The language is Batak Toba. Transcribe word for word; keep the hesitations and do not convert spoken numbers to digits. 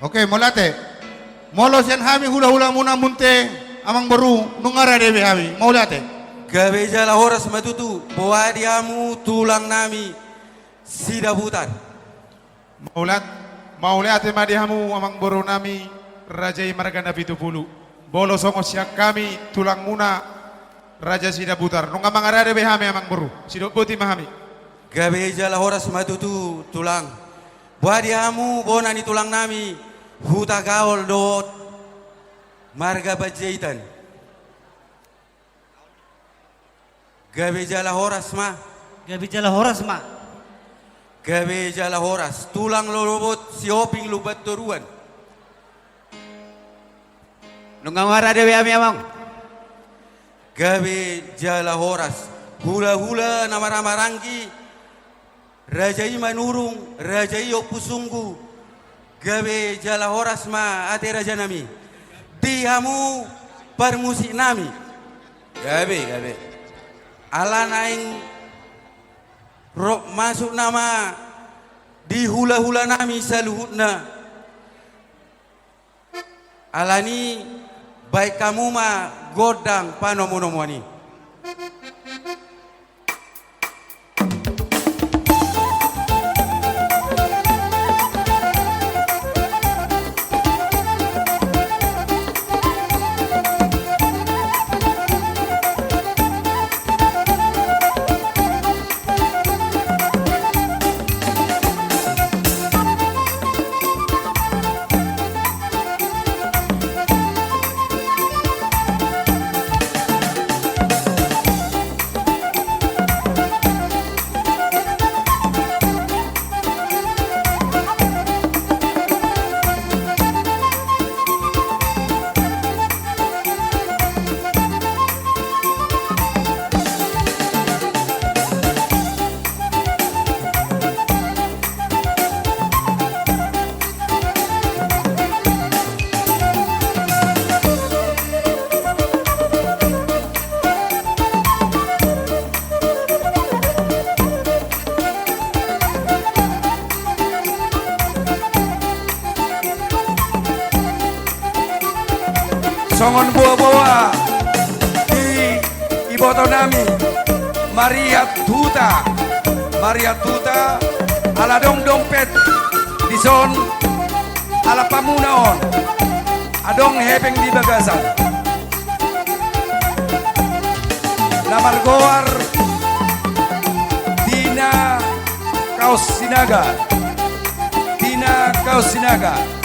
Oke, mauliate. Molo sian hami hulahulamuna Munthe, amangboru, nunga rade be hami. Mauliate. Gabe jala horas ma tutu, boha di hamu tulang nami Sidabutar. Mauliat-, mauliate ma di hamu amangboru nami, raja i marga Napitupulu. Molo songon sian hami tulangmuna Raja Sidabutar, nunga mangarade be hami amangboru. Sidok boti ma hami. Gabe jala horas ma tutu tulang. Boha di hamu bona ni tulang nami Hutagaol dohot marga Panjaitan? Gabe jala horas ma. Gabe jala horas ma. Gabe jala horas tulang lolobot Sihombing Lumbantoruan. Nunga mangarade be hami amang. Gabe jala horas hulahula na marhahamaranggi, raja i Manurung, raja i Ompu Sunggu. Gabe jala horas ma ate raja nami. Di hamu parmusik nami. Gabe, gabe. Ala naeng rap masuk nama di hulahula nami saluhutna. Alani, baen hamu ma gondang panomunomuan i. Songon boaboa di iboto nami, mariat huta, mariat huta, ala adong dompet dison, ala pamuna on, adong hepeng di bagasan. Na margoar Dina Kaos Sinaga. Dina Kaos Sinaga.